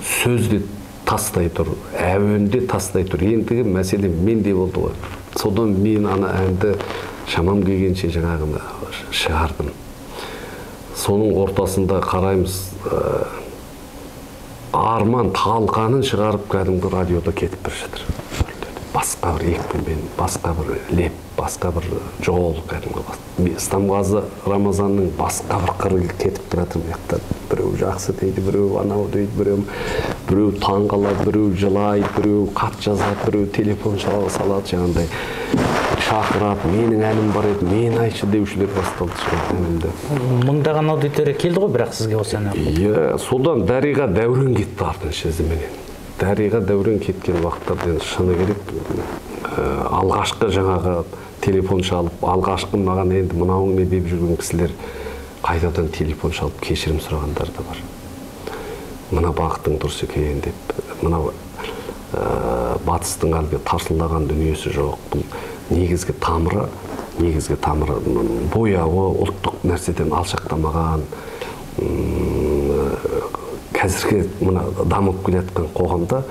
Сөзде тастай тұр, әуенде тастай тұр. Ендігі мәселе менде болды ғой. Содан мен ана әнді шамам келгенше жаңағыны шығардым. Соның ортасында қараймыз, арман талқанын шығарып кәдімгі радиода кетіп бара жатыр. Басқа бір екпінмен, басқа бір леп, басқа бір жол кәдімгі. Стамғазы Рамазанның басқа бір қыры кетіп тұрады мына жақта. Біреу жақсы дейді, біреу анау дейді, біреу таң қалады, біреу жылайды, біреу хат жазады, біреу телефон салады, жаңағындай шақырады, менің әнім бар еді, мен айтшы деушілер басталды әнімді. Мыңдаған аудитория келді ғой, бірақ сізге осы ән арқылы. Иә, содан Дариға Дәурен кетті артынша ізіменен. Дариға Дәурен кеткен уақыттарда енді шыны керек, алғашқы жаңағы телефон шалып, алғашқы маған енді мынауың не деп жүрген кісілер қайтадан телефон шалып кешірім сұрағандар да бар. Мына бағытың дұрыс екен деп, мынау батыстың әлгі тарсылдаған дүниесі жоқ. Бұл негізгі тамыры, бояуы ұлттық нәрседен алшақтамаған. Қазіргі мына дамып келе жатқан қоғамда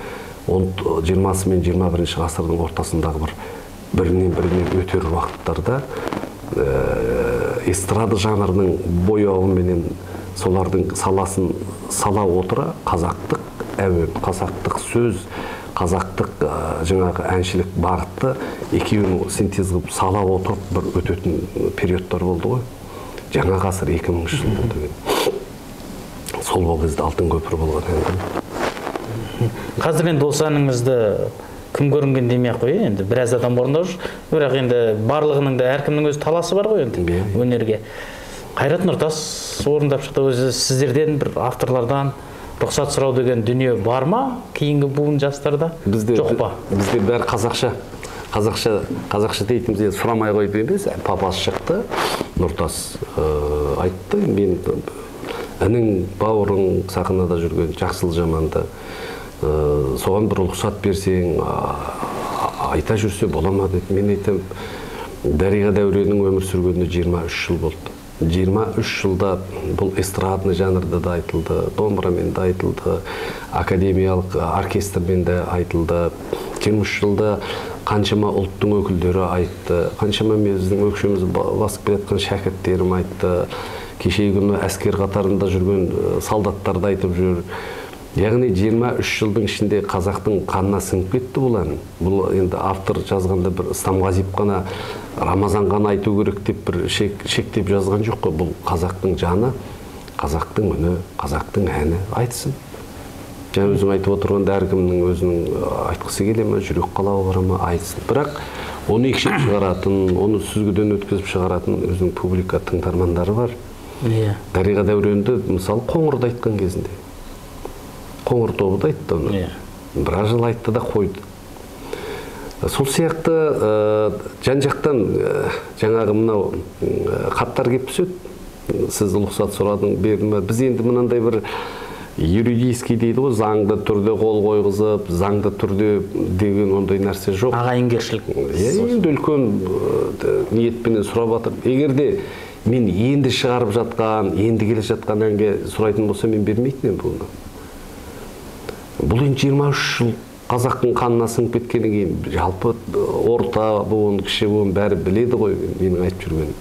20 мен 21 ғасырдың ортасындағы бір бірінен біріне өтер уақыттарда эстрада жанрының бояуыменен солардың саласын сала отыра қазақтық әуен, қазақтық сөз, қазақтық жаңағы әншілік бағытты екеуін синтез қылып сала отырып бір өтетін периодтар болды ғой. Жаңа ғасыр 2000 жыл болды. Сол ол кезде алтын көпір болған ән. Қазір енді осы әніңізді кім көрінген демей ақ қояйын, енді біраз адам орындап жүр. Бірақ енді барлығының да әркімнің өз таласы бар ғой енді өнерге. Қайрат Нұртас орындап шықты, өзі сіздерден бір авторлардан рұқсат сұрау деген дүние бар ма кейінгі буын жастарда? Жоқ па? Бізде бәрі қазақша. Қазақша дейтініміз енді сұрамай қойып емес, папасы шықты, Нұртас айтты, мен інің бауырың сахнада жүрген жақсылы жаманды, соған бір рұқсат берсең, айта жүрсе бола ма деді. Мен айтам, Дариға Дәуреннің өмір сүргеніне 23 жыл болды. 23 жылда бұл эстрадный жанрда да айтылды, домбырамен де айтылды, академиялық оркестрмен де айтылды. 23 жылда қаншама ұлттың өкілдері айтты, қаншама біздің өкшеміз басып келе жатқан шәкірттерім айтты, кешегі күні әскер қатарында жүрген солдаттар да айтып жүр. Яғни 23 жылдың ішінде қазақтың қанына сіңіп кетті бұл ән. Бұл енді автор жазғанда бір Стамғазиев қана, Рамазан ғана айту керек деп бір шектеп жазған жоқ қой. Бұл қазақтың жаны, қазақтың үні, қазақтың әні айтсын. Жаңа өзің айтып отырғанда әркімнің өзінің айтқысы келе ме, жүрек қалауы бар ма, айтсын. Бірақ оны екшеп шығаратын, оны сүзгіден өткізіп шығаратын өзінің публика тыңдармандары бар. Иә. Дариға Дәуренді мысалы Қоңырды айтқан кезінде. Қоңыр тобы да айтты оны. Иә. Біраз жыл айтты да қойды. Сол сияқты жан-жақтан жаңағы мынау хаттар келіп түседі. Сіз рұқсат сұрадың, берді ме? Біз енді мынандай бір юридический дейді ғой, заңды түрде қол қойғызып, заңды түрде деген ондай нәрсе жоқ. Ағайынгершілік. Енді үлкен ниетпенен сұрап жатыр. Егер де мен енді шығарып жатқан, енді келе жатқан әнге сұрайтын болса, мен бермейтін едім бұны. Бұл енді 23 жыл қазақтың қанына сіңіп кеткеннен кейін жалпы орта буын, кіші буын бәрі біледі ғой менің айтып жүргенім.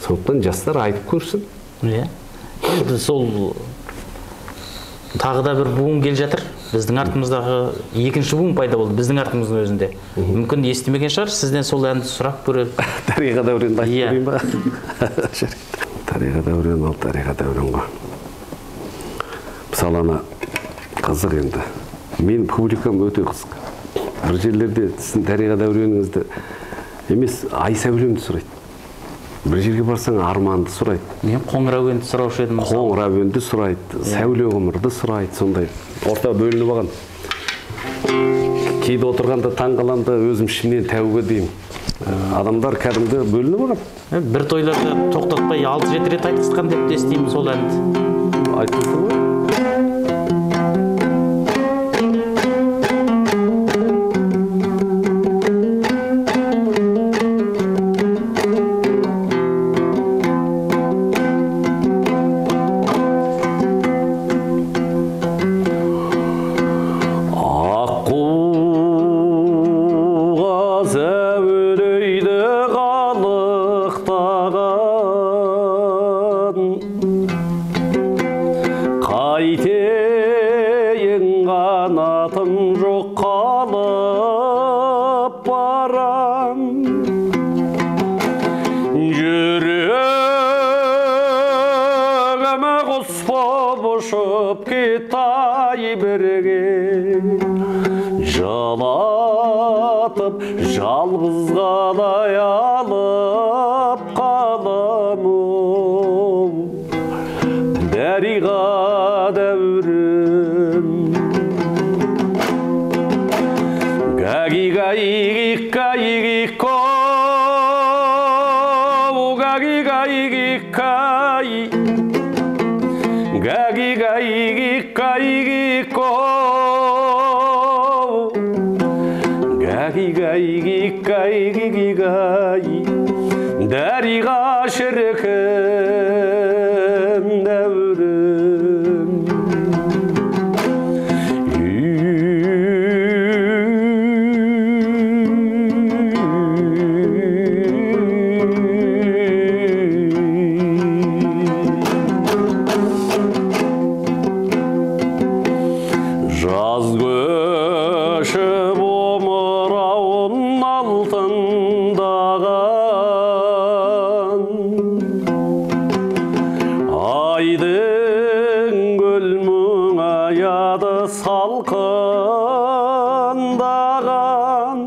Сондықтан жастар айтып көрсін. Иә. Енді сол тағы да бір буын келе жатыр. Біздің артымыздағы екінші буын пайда болды, біздің артымыздың өзінде. Мүмкін естімеген шығар, сізден сол әнді сұрап көрер. Дариға Дәуренді айтып көрейін ба? Дариға Дәурен, ол Дариға Дәурен ғой. Мысалы ана қызық енді. Мен публикам өте қызық. Бір жерлерде сіздің Дариға Дәуреніңізді емес, Ай Сәулемді сұрайды. Бір жерге барсаң Арманды сұрайды. Мен Қоңыр әуенді сұраушы едім. Қоңыр әуенді сұрайды, Сәуле ғұмырды сұрайды, сондай. Орта бөлініп алған. Кейде отырғанда таң қаламын да өзім ішімнен тәубе деймін. Адамдар кәдімгі бөлініп алған. Бір тойларда тоқтатпай 6-7 рет айтқызған деп те естимін сол әнді. Айтылды ғой. Дариға шіркін дәурім. Жаз көшіп омырауын алтындаған, айдың гүл мұңаяды салқындаған,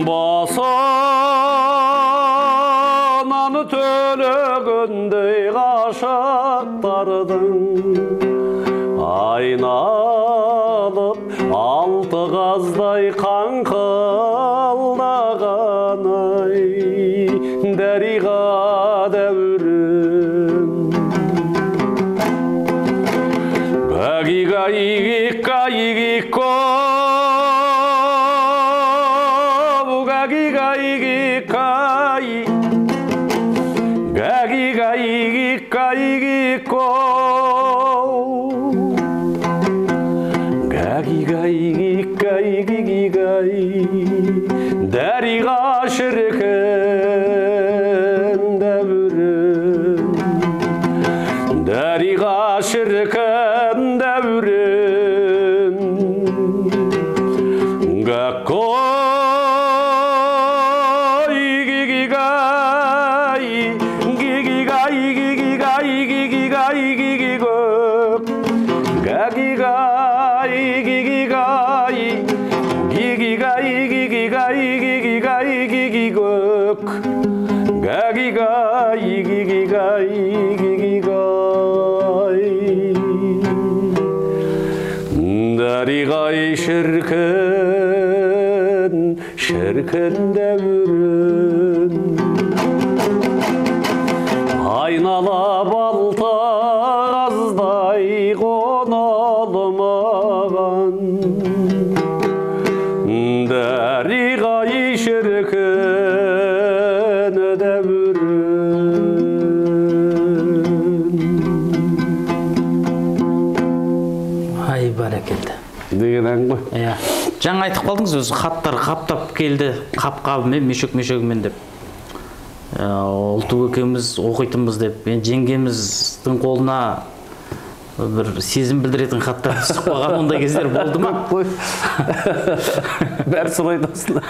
басынан төлегендей ғашықтардың айналып алты қаздай қаңқылдаған, ай, Дариға Дәурен. Гаги-гаи-ги-гаи-ги-ко, гаги-гаи-ги-каи, гай гай ко Гаги гай гай гай Дариға шіркін дәурен Дариға шіркін дәурен Гакой гигигай гигигай гигигай гигигай гигигөк Гагигай гигигай гигигай гигигай гигигай гигигөк Гагигай гигигай гигигай Дариғай шіркін шіркін дәурен Айнала балта аздай қоналмаған Дариғай шіркін дәурен. Ай, бәрекелді. Деген ән ғой. Иә. Жаңа айтып қалдыңыз, өзі хаттар қаптап келді, қап-қабымен, мешок-мешогімен деп. Ұлту екеуміз оқитынбыз деп. Енді жеңгеміздің қолына бір сезім білдіретін хаттар түсіп қалған ондай кездер болды ма? Қой. Бәрі сұрайды осында.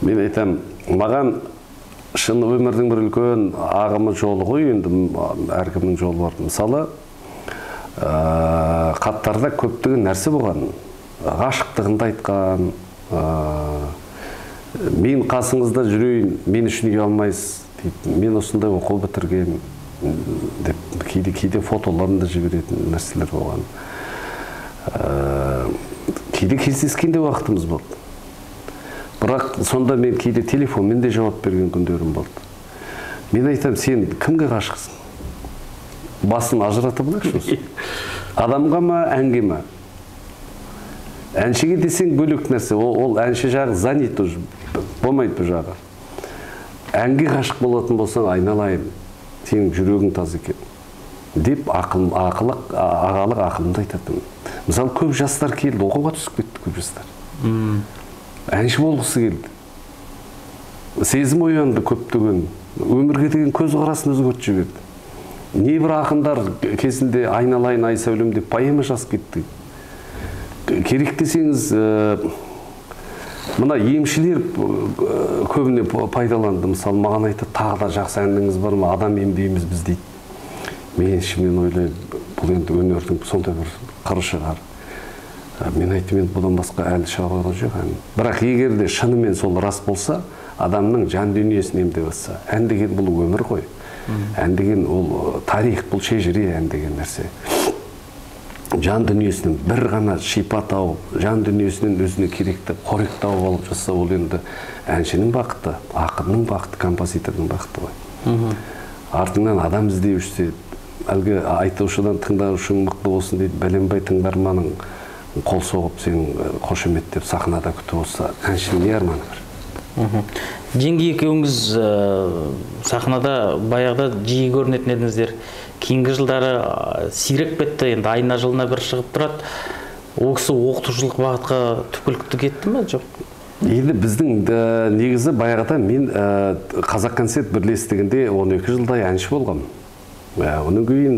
Мен айтам, маған шын өмірдің бір үлкен ағымы жолы ғой, енді әркімнің жолы бар. Мысалы, хаттарда көптеген нәрсе болған. Ғашықтығын да айтқан, мен қасыңызда жүрейін, мен үшін ұялмайсыз дейді. Мен осындай оқу бітіргем деп кейде фотоларын да жіберетін нәрселер болған. Кейде кездескен де уақытымыз болды. Бірақ сонда мен кейде телефонмен де жауап берген күндерім болды. Мен айтам, сен кімге ғашықсың? Басын ажыратып алайықшы осы. Адамға ма, әнге ма? Әншіге десең бөлек нәрсе, ол әнші жағы занят уже, болмайды бұл жағы. Әнге ғашық болатын болсаң, айналайын, сенің жүрегің таза екен деп ағалық ақылымды айтатынмын. Мысалы, көп жастар келді, оқуға түсіп кетті көп жастар. Әнші болғысы келді. Сезім оянды көптеген, өмірге деген көзқарасын өзгертіп жіберді. Небір ақындар кезінде айналайын ай сәулем деп поэма жазып кетті. Керек десеңіз, мына емшілер көбіне пайдаланды. Мысалы, маған айтады, тағы да жақсы әніңіз бар ма, адам емдейміз біз дейді. Мен ішімнен ойлаймын, бұл енді өнердің сондай бір қыры шығар. Мен айттым, енді бұдан басқа әлі шыға қойған жоқ ән. Бірақ егер де шынымен сол рас болса, адамның жан дүниесін емдеп жатса, ән деген бұл өмір ғой. Ән деген ол тарих, бұл шежіре ән деген нәрсе. Жан дүниесінен бір ғана шипа тауып, жан дүниесінен өзіне керекті қорек тауып алып жатса, ол енді әншінің бақыты, ақынның бақыты, композитордың бақыты ғой. Артыңнан адам іздеп жүрсе, әлгі айтушыдан тыңдаушың мықты болсын дейді, бәленбай тыңдарманың қол соғып сен қошеметтеп сахнада күтіп отырса, әншінің не арманы бар? Жеңге екеуіңіз сахнада баяғыда жиі көрінетін едіңіздер. Кейінгі жылдары сирек бетті, енді айына жылына бір шығып тұрады. Ол кісі оқытушылық бағытқа түпкілікті кетті ме, жоқ? Енді біздің негізі баяғыда мен Қазақ концерт бірлестігінде 12 жылдай әнші болғанмын. Одан кейін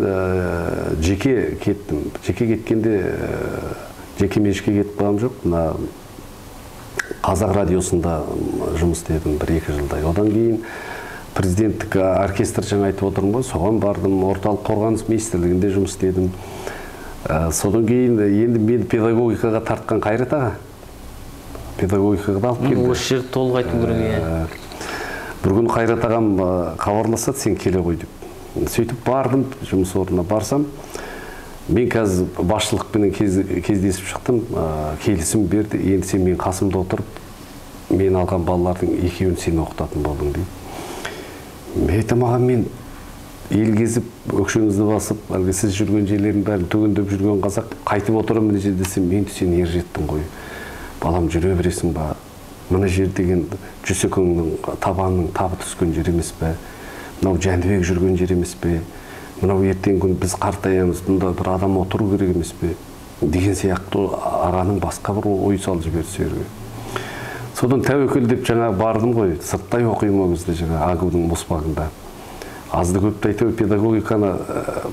жеке кеттім. Жеке кеткенде жеке меншікке кетіп қалғам жоқ. Мына Қазақ радиосында жұмыс істедім 1-2 жылдай. Одан кейін президенттік оркестр жаңа айтып отырмын ғой, соған бардым. Орталық қорғаныс министрлігінде жұмыс істедім. Содан кейін енді мен педагогикаға тартқан Қайрат аға. Педагогикаға да алып келді. Осы жерді толық айту керек, иә. Бір күні Қайрат ағам хабарласады, сен келе ғой деп. Сөйтіп бардым, жұмыс орнына барсам, мен қазір басшылықпенен кездесіп шықтым, келісім берді, енді сен менің қасымда отырып, мен алған балалардың екеуін сен оқытатын болдың дейді. Мен айтамын, аға, мен ел кезіп, өкшеңізді басып, әлгі сіз жүрген жерлердің бәрін түгендеп жүрген қазақ, қайтып отырамын мына жерде десем, мен сен ер жеттің ғой, балам жүре бересің ба, мына жер деген Жүсекеңнің табанының табы түскен жер емес пе, Мынау Жәнібек жүрген жер емес пе? Мынау ертеңгі күні біз қартаямыз, бұнда бір адам отыру керек емес пе? Деген сияқты ағаның басқа бір ой салып жіберді сол жерге. Содан тәуекел деп жаңа бардым ғой, сырттай оқимын ол кезде жаңа АГУ-дың Моспағында. Азды көпті әйтеуір педагогиканы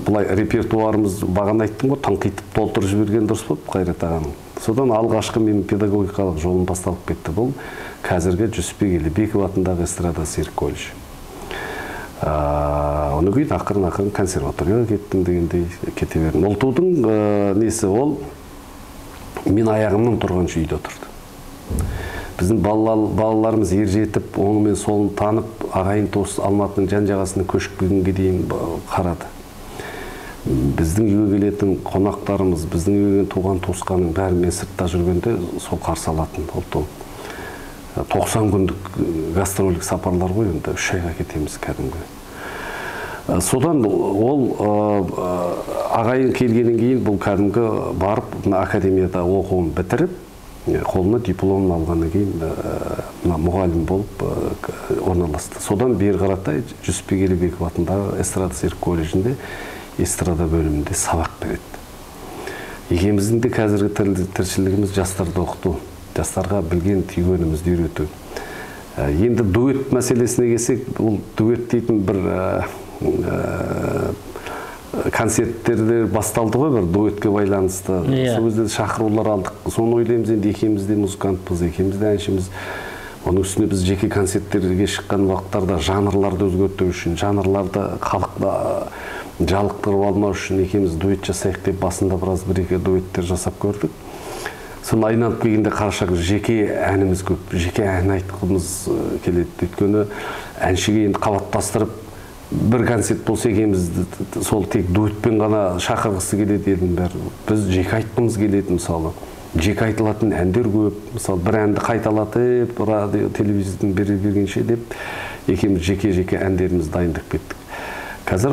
былай репертуарымыз бағана айттым ғой, тыңқитып толтырып жіберген дұрыс болды Қайрат ағаның. Содан алғашқы менің педагогикалық жолым басталып кетті. Бұл қазіргі Жүсіпбек Елебеков атындағы эстрада цирк колледжі. Одан кейін ақырын-ақырын консерваторияға кеттім дегендей кете бердім. Ұлтудың несі ол, мен аяғымнан тұрғанша үйде отырды. Біздің балаларымыз ер жетіп, оңы мен солын танып, ағайын туыс Алматының жан жағасына көшіп келгенге дейін қарады. Біздің үйге келетін қонақтарымыз, біздің үйге келген туған туысқанның бәрі мен сыртта жүргенде сол қарсы алатын Ұлту. 90 күндік гастрольдік сапарлар ғой енді, 3 айға кетеміз кәдімгі. Содан ол ағайын келгеннен кейін бұл кәдімгі барып мына академияда оқуын бітіріп, қолына дипломын алғаннан кейін мына мұғалім болып орналасты. Содан бері қаратай Жүсіпбек Елебеков атындағы эстрада цирк колледжінде эстрада бөлімінде сабақ береді. Екеуміздің де қазіргі тіршілігіміз жастарды оқыту, жастарға білген түйгенімізді үйрету. Енді дуэт мәселесіне келсек, бұл дуэт дейтін бір концерттерде басталды ғой, бір дуэтке байланысты. Сол кезде шақырулар алдық. Соны ойлаймыз, енді екеуміз де музыкантпыз, екеуміз де әншіміз. Оның үстіне біз жеке концерттерге шыққан уақыттарда жанрларды өзгерту үшін, жанрларды халықты жалықтырып алмау үшін екеуміз дуэт жасайық деп басында біраз бір-екі дуэттер жасап көрдік. Соны айналып келгенде қарашақ жеке әніміз көп, жеке ән айтқымыз келеді. Өйткені әншіге енді қабаттастырып бір концерт болса екеуміз сол тек дуэтпен ғана шақырғысы келеді елдің бәрі. Біз жеке айтқымыз келеді мысалы. Жеке айтылатын әндер көп. Мысалы бір әнді қайталатып, радио, телевизордың бере бергенше деп екеуміз жеке-жеке әндерімізді дайындап кеттік. Қазір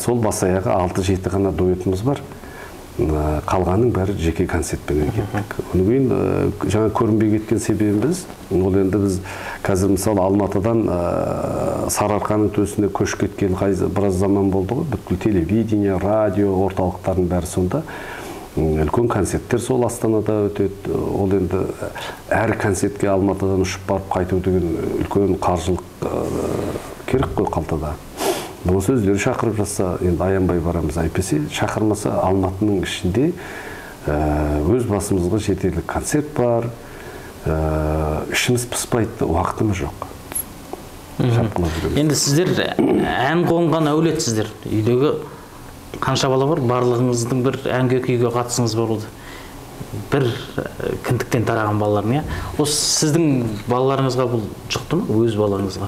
сол бас аяғы 6-7 ғана дуэтіміз бар. Қалғанның бәрі жеке концертпен кеттік. Одан кейін жаңа көрінбей кеткен себебіміз, ол енді біз қазір мысалы Алматыдан Сарыарқаның төсіне көшіп кеткен біраз заман болды ғой. Бүткіл телевидение, радио орталықтардың бәрі сонда. Үлкен концерттер сол Астанада өтеді. Ол енді әр концертке Алматыдан ұшып барып қайту деген үлкен қаржылық керек қой қалтада. Бұл сөздері шақырып жатса, енді аянбай барамыз, әйтпесе шақырмаса Алматының ішінде өз басымызға жетерлік концерт бар, ішіміз пыспайды, уақытымыз жоқ. Енді сіздер ән қонған әулетсіздер. Үйдегі қанша бала бар, барлығыңыздың бір әнге күйге қатысыңыз бар болды. Бір кіндіктен тараған балалардың, иә? Осы сіздің балаларыңызға бұл жұқты ма, өз балаңызға?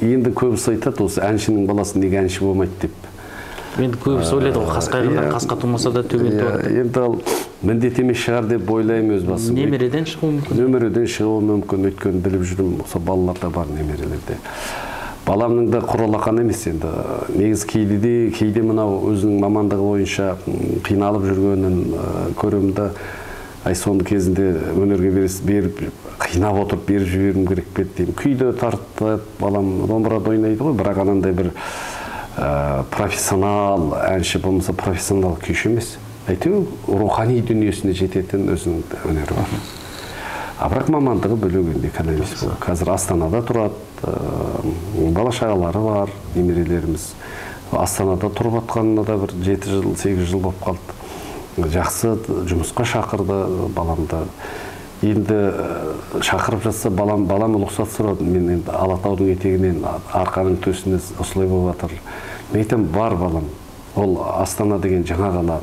Енді көбісі айтады, осы әншінің баласы неге әнші болмайды деп. Енді көбісі ойлайды ғой, қасқайғандар қасқа тумаса да төбел туады. Енді ал міндет емес шығар деп ойлаймын өз басым. Немереден шығуы мүмкін. Немереден шығуы мүмкін, өйткені біліп жүрмін, осы балалар да бар немерелерде. Баламның да құралақан емес енді. Негіз кейде мынау өзінің мамандығы бойынша қиналып жүргенін көремін да, ай соны кезінде өнерге беріп, қинап отырып беріп жіберуім керек пе деймін. Күйді тартып, балам домбырада ойнайды ғой, бірақ анандай бір профессионал әнші болмаса профессионал күйші емес. Әйтеуір рухани дүниесіне жететін өзінің өнері бар. А бірақ мамандығы бөлек енді экономист бұл. Қазір Астанада тұрады, бала шағалары бар, немерелеріміз. Астанада тұрып жатқанына да бір 7 жыл, 8 жыл болып қалды. Жақсы жұмысқа шақырды баламды. Енді шақырып жатса балам рұқсат сұрады. Мен енді Алатаудың етегінен, Арқаның төсіне осылай болып жатыр. Мен айтамын, бар балам. Ол Астана деген жаңа қала,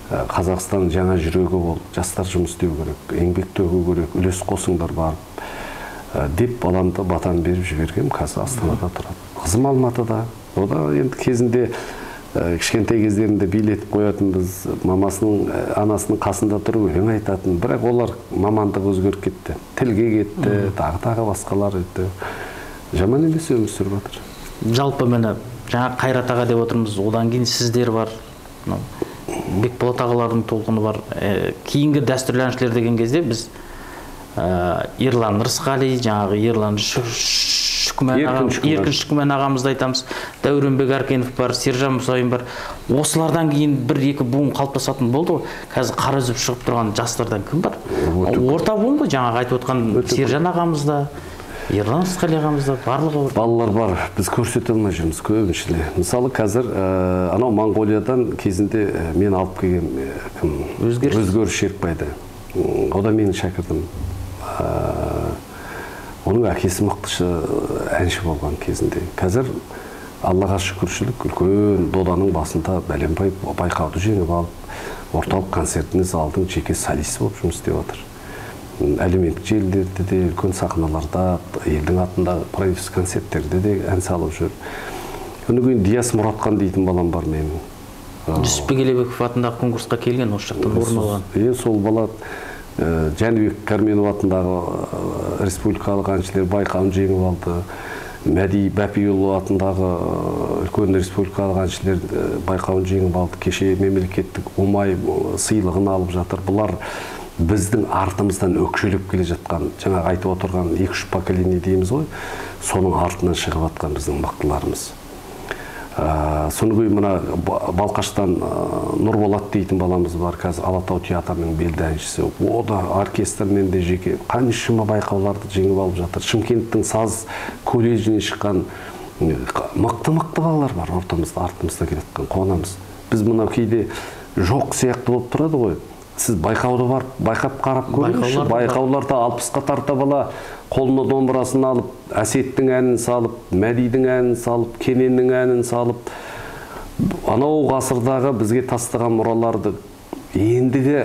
Қазақстанның жаңа жүрегі ол. Жастар жұмыс істеу керек, еңбек төгу керек, үлес қосыңдар барып деп баламды батан беріп жібергем. Қазір Астанада тұрады. Қызым Алматыда. О да енді кезінде кішкентай кездерінде билетіп қоятынбыз, мамасының, анасының қасында тұрып өлең айтатын. Бірақ олар мамандығы өзгеріп кетті, тілге кетті, тағы басқалар өтті. Жаман емес өмір сүріп жатыр. Жалпы міне жаңа Қайрат аға деп отырмыз, одан кейін сіздер бар, Бекболат ағалардың толқыны бар. Кейінгі дәстүрлі әншілер деген кезде біз Ерлан Рысқали, жаңағы Ерлан Еркін Шүкімән ағамызды айтамыз. Дәуренбек Әркенов бар, Сержан Мұсайын бар. Осылардан кейін бір-екі буын қалыптасатын болды ғой. Қазір қар үзіп шығып тұрған жастардан кім бар? Орта буын ғой, жаңағы айтып отқан Сержан ағамыз да, Ерлан Ысқали ағамыз да, барлығы бар. Балалар бар, біз көрсете алмай жүрміз көбінше. Мысалы қазір анау Моңғолиядан кезінде мен алып келген кім? Өзгеріс Шерікбайды. О да менің шәкіртім. Оның әкесі мықты әнші болған кезінде. Қазір Аллаға шүкіршілік, үлкен доданың басында бәленбай байқауды жеңіп алып, орталық концертіне залдың жеке солисі болып жұмыс істеп жатыр. Әлеуметтік желілерде де, үлкен сахналарда, елдің атында правительство концерттерде де ән салып жүр. Одан кейін Диас Мұратқан дейтін балам бар менің. Жүсіпбек Елебеков атындағы конкурсқа келген, осы жақтан орын алған. Сол бала Жәнібек Кәрменов атындағы республикалық әншілер байқауын жеңіп алды. Мәди Бәпиұлы атындағы үлкен республикалық әншілер байқауын жеңіп алды. Кеше мемлекеттік Ұмай сыйлығын алып жатыр. Бұлар біздің артымыздан өкшелеп келе жатқан, жаңағы айтып отырған 2-3 поколение дейміз ғой, соның артынан шығып жатқан біздің мықтыларымыз. Соны кейін мына Балқаштан Нұрболат дейтін баламыз бар, қазір Алатау театрының белді әншісі. О да оркестрмен де жеке қаншама байқауларды жеңіп алып жатыр. Шымкенттің саз колледжінен шыққан мықты-мықты балалар бар ортамызда, артымызда келе жатқан, қуанамыз. Біз мынау кейде жоқ сияқты болып тұрады ғой. Сіз байқауды барып, байқап қарап көріңізші. Байқауларда 60-қа тарта бала қолына домбырасын алып, Әсеттің әнін салып, Мәдидің әнін салып, Кененнің әнін салып, анау ғасырдағы бізге тастаған мұраларды ендігі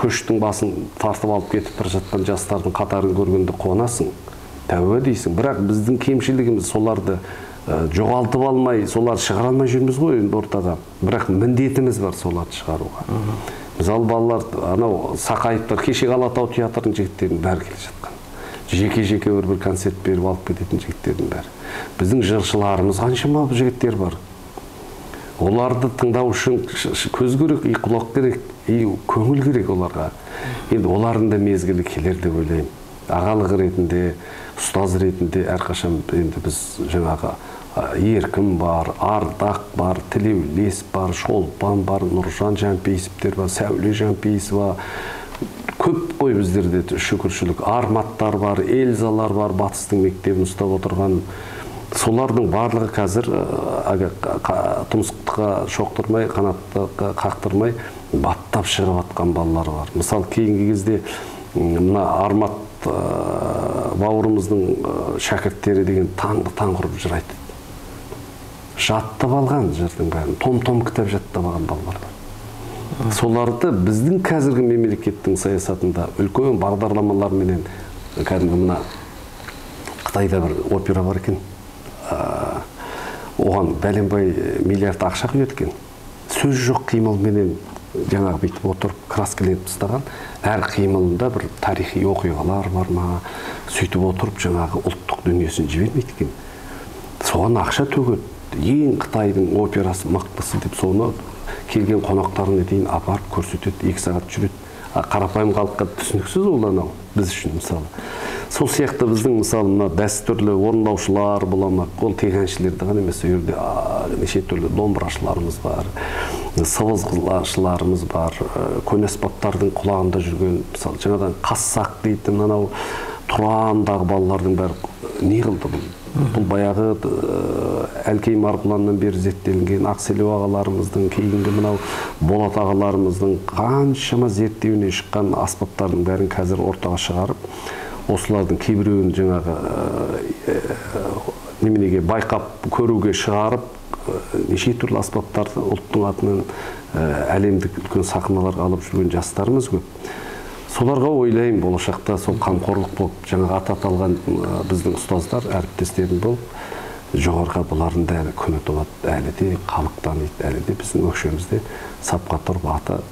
көштің басын тартып алып кетіп бара жатқан жастардың қатарын көргенде қуанасың, тәуба дейсің. Бірақ біздің кемшілігіміз соларды жоғалтып алмай, соларды шығара алмай жүрміз ғой енді ортаға. Бірақ міндетіміз бар соларды шығаруға. Мысалы балалар, анау Сақаевтар, кешегі Алатау театрының жігіттерінің бәрі келе жатқан. Жеке-жеке бір концерт беріп алып кететін жігіттердің бәрі. Біздің жыршыларымыз қаншама жігіттер бар. Оларды тыңдау үшін көз керек, и құлақ керек, и көңіл керек оларға. Енді олардың да мезгілі келер деп ойлаймын. Ағалық ретінде, ұстаз ретінде әрқашан енді біз жаңағы Еркін бар, Ардақ бар, Тілеулес бар, Шолпан бар, Нұржан Жәмпейісовтер бар, Сәуле Жәмпейісова. Көп қой біздерде шүкіршілік. Арматтар бар, Эльзалар бар, Батыстың мектебін ұстап отырған. Солардың барлығы қазір тұмсықтыға шоқтырмай, қанатты қақтырмай баттап шығып атқан балалар бар. Мысалы кейінгі кезде мына Армат бауырымыздың шәкірттері деген таңды таң құрып жыр айтады. Жаттап алған жырдың бәрін, том-том кітап жаттап алған балалар бар. Соларды біздің қазіргі мемлекеттің саясатында үлкен бағдарламаларменен, кәдімгі мына Қытайда бір опера бар екен, оған бәленбай миллиард ақша құйады екен. Сөз жоқ қимылменен жаңағы бүйтіп отырып краскіленіп тастаған, әр қимылында бір тарихи оқиғалар бар ма, сөйтіп отырып жаңағы ұлттық дүниесін жібермейді екен. Соған ақша төгеді. Ең Қытайдың операсы мықтысы деп соны келген қонақтарына дейін апарып көрсетеді, 2 сағат жүреді. Қарапайым халыққа түсініксіз ол анау біз үшін мысалы. Сол сияқты біздің мысалы мына дәстүрлі орындаушылар бола ма, ол тек әншілерді ғана емес, ол жерде неше түрлі домбырашыларымыз бар, сыбызғылашыларымыз бар, көне аспаптардың құлағында жүрген, мысалы жаңадан қассақ дейтін анау Тұрандағы балалардың бәрі не қылды бұл? Бұл баяғы Әлкей Марғұланнан бері зерттелінген Ақселеу ағаларымыздың, кейінгі мынау Болат ағаларымыздың қаншама зерттеуінен шыққан аспаптардың бәрін қазір ортаға шығарып, осылардың кейбіреуін жаңағы неменеге байқап көруге шығарып, неше түрлі аспаптарды ұлттың атынан әлемдік үлкен сахналарға алып жүрген жастарымыз көп. Соларға ойлаймын, болашақта сол қамқорлық болып, жаңағы аты аталған біздің ұстаздар, әріптестерім болып, жоғарыға бұлардың да әлі күні туады, әлі де халық таниды, әлі де біздің өкшемізде сапқа тұрып аты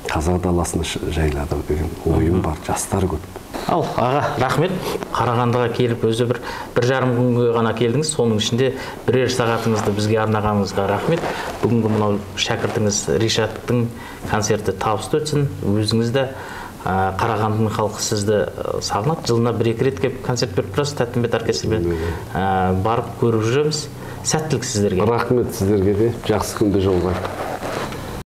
қазақ даласына жайылады деген ойым бар, жастар көп. Ал, аға, рахмет. Қарағандыға келіп, өзі бір жарым күнге ғана келдіңіз, соның ішінде бірер сағатыңызды бізге арнағаныңызға рахмет. Бүгінгі мынау шәкіртіңіз Ришаттың концерті табысты өтсін, өзіңіз де Қарағандының халқы сізді сағынады. Жылына 1-2 рет келіп концерт беріп тұрасыз, Тәттімбет оркестрімен барып көріп жүреміз. Сәттілік сіздерге. Рахмет сіздерге де, жақсы күнде жолығайық.